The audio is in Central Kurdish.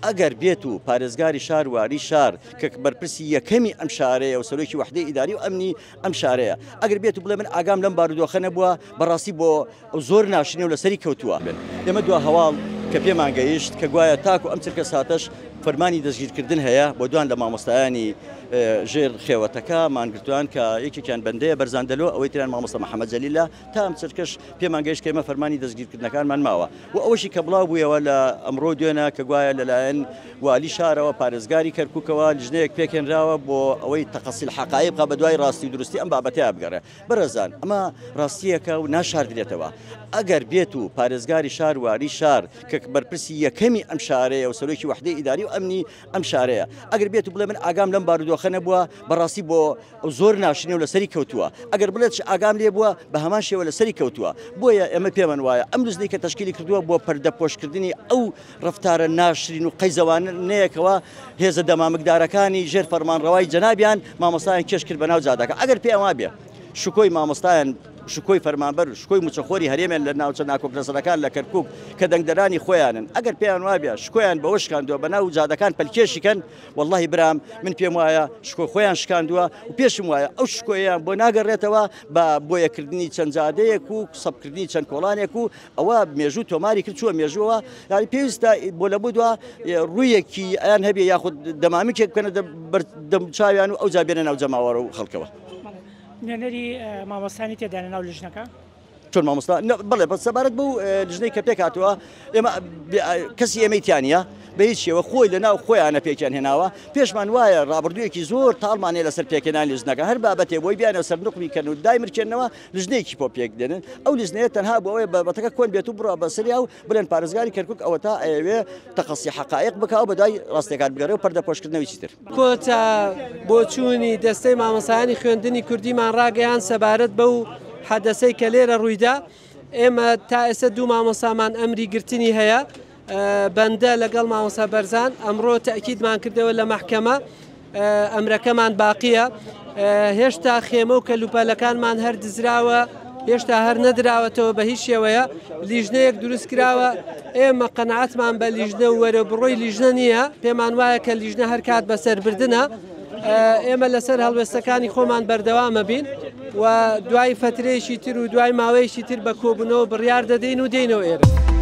ئەگەر بێت و پارێزگاری شار والی شار کە بەرپرسی یەکەمی ئەم شارەیە و سەرۆکی وەحدەی ئیداری و ئەمنی ئەم شارەیە ئەگەر بێت و بڵێ من ئاگام لەم بارودۆخە نەبووە بەڕاستی بۆ زۆر ناشرینە و لەسەری کەوتووە. ئێمە دوا هەواڵ کە پێمان گەیشت کە گوایە تاکو ئەم چرکە ساتەش فەرمانی دەستگیرکردن هەیە بۆ دوان لە مامۆستایانی ژێر خێوەتەکە مانگرتوان کە یەکێکیان بەندەیە بەرزان دەلۆ ئەوەی تریان مامۆستا محەمەد جەلیلە تا ئەم چرکەش پێمان گەیشت کە ئێمە فەرمانی دەستگیرکردنەکانمان ماوە و ئەوەشی کە بڵاو بوویەوە لە ئەمڕۆ دوێنە کە گوایە لەلایەن والی شارەوە پارێزگاری کەرکووکەوە لیژنەیەک پێکهێنراوە بۆ ئەوەی تەقەسی الحەقایق بکات بەدوای ڕاستی و دروستی ئەم بابەتەیا بگەڕێ. بەڕێزان ئەمە ڕاستییەکە و ناشاردرێتەوە. ئەگەر بێت و پارێزگاری شار والی شار کە بەرپرسی یەکەمی ئەم شارەیە و سەرۆکی وەحدەی ئیداری و ئەمنی ئەم شارەیە ئەگەر بێت و بڵێ من ئاگام لەم بارودۆخە نەبووە بەڕاستی بۆ زۆر ناشرینە و لەسەری کەوتووە ئەگەر بڵێت ئاگام لێ بووە بە هەمان شێوە لەسەری کەوتووە بۆیە ئێمە پێمان وایە ئەم لجنەی کە تەشکیلی کردووە بۆ پەردەپۆشکردنی ئەو ڕەفتارە ناشرین و قەیزەوانەیەکەوە هێزە دەمامکدارەکانی ژێر فەرمانڕەوای جەنابیان مامۆستایان کێش کرد بەناو جادەکە ئەگەر پێیان وابێ شکۆی مامۆستایان شکۆی فەرمانبەر و شکۆی موچەخۆری هەرێمیان لە ناوچە ناکۆک لەسەرەکان لە کەرکوک کە دەنگدەرانی خۆیانن ئەگەر پێیان وابێ شکۆیان بەوە شکاندووە بەناو جادەکان پەلکێشی کەن وەڵاهی برام من پێم وایە شکۆ خۆیان شکاندووە و پێشم وایە ئەو شکۆیان بۆ ناگەڕێتەوە بە بۆیەکردنی چەند جادەیەک و سەبکردنی چەند کۆڵانێک و ئەوە مێژوو تۆماری کرد چووە مێژووەوە یاری پێویستە بۆ لە بۆ دوا ڕوویەکی ئەیان هەبێ یاخود دەمامکێک بکەنە دەم چاویان و ئەو جا بێنە ناو جەماوەرە و خەڵکەوە. نوێنەری مامۆستانی تێدا لە ناو لیژنەکە؟ چۆن مامۆستا بڵێ بەس سەبارەت بەو لیژنەی کە پێک هاتووە ئێمە کەسی ئێمەی تیا نییە بە هیچ شێوە خۆی لە ناو خۆیانە پێکیان هێناوە پێشمان وایە ڕابردوویەکی زۆر تاڵمان هەیە لەسەر پێکهێنانی لیژنەکە هەر بابەتێ بۆی بیانەوە سەرنوقمی کەن و دایمرکێنەوە لیژنەیەکی پۆ پێک دێنن ئەو لیژنەیە تەنها بۆ ئەوەیە بابەتەکە کۆن بێت و بڕوا بەسەریا و بڵێن پارێزگاری کەرکوک ئەوەتا ئەیەوێ تەقەسی حەقایق بکا و بەدوای ڕاستیەکان بگەڕێ و پەردەپۆشکردنەوەی چیتر. کۆتا بۆچوونی دەستەی مامۆستایانی خوێندنی کوردیمان ڕاگەیاند سەبارەت بەو حەدەسەی کە لێرە ڕوویدا، ئێمە تا ئێستا دوو مامۆستامان ئەمری گرتنی هەیە، بەندە لەگەڵ مامۆستا بەرزان ئەمڕۆ تەئکیدمان کردەوە لە مەحکەمە ئەمرەکەمان باقیە هێشتا خێمە و کەلوپەلەکانمان هەر دزراوە هێشتا هەر نەدراوەتەوە بە هیچ شێوەیە لیژنەیەک دروست کراوە ئێمە قەنەعەتمان بە لیژنە و وەرە بڕۆی لیژنە نییە پێمان وایە کە لیژنە هەر کات بەسەربردنە ئێمە لەسەر هەڵوێستەکانی خۆمان بەردەوامە بین و دوای فترەیەکی تر و دوای ماوەیەکی تر بە کۆبوونەوە بڕیار دەدەین و دێینەوە ئێرە.